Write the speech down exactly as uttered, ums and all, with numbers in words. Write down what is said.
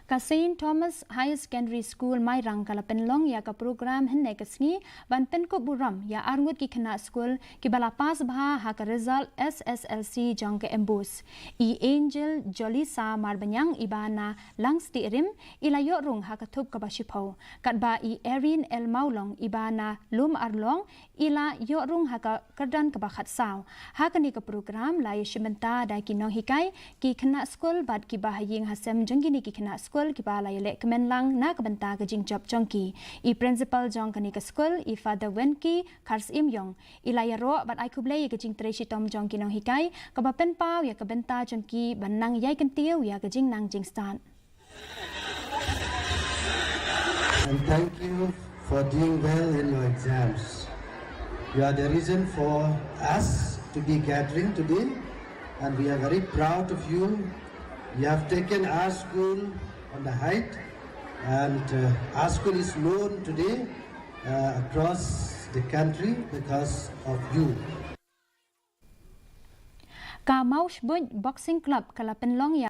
Ka Saint Thomas Higher Secondary School Mairang ka la pynlong ïa ka program hynne ka sngi ban pynkup burom ïa arngut ki khynnah skul kiba la pass bha ha ka result S S L C jong ka MBOSE. I Angel Jolisa Marbaniang iba na Langstieh Rim i la ïoh rung ha ka thup kaba shiphew. Katba i Erin L Mawlong iba na Lum Arlong i la ïoh rung ha ka kyrdan kaba khatsaw. Ha kane ka program la ïashim bynta da ki nonghikai, ki khynnah skul bad kiba ha ïing ha sem jong kine ki khynnah skul kiba la ïaleh kmen lang na ka bynta ka jingjop jong ki. I principal jong kane ka skul, i Father Wenki Kharsyiem Ïong, i la ïaroh bad ai khublei ïa ka jingtrei shitom jong ki nonghikai kaba pynpaw ïa ka bynta jong ki ban nang ïai kyntiew ïa ka jingnang jingstad. And thank you for doing well in your exams. You are the reason for us to be gathering today, and we are very proud of you. You have taken our school on the height, and uh, our school is known today uh, across the country because of you. Ka Mawshbuit Boxing Club ka la pynlong ïa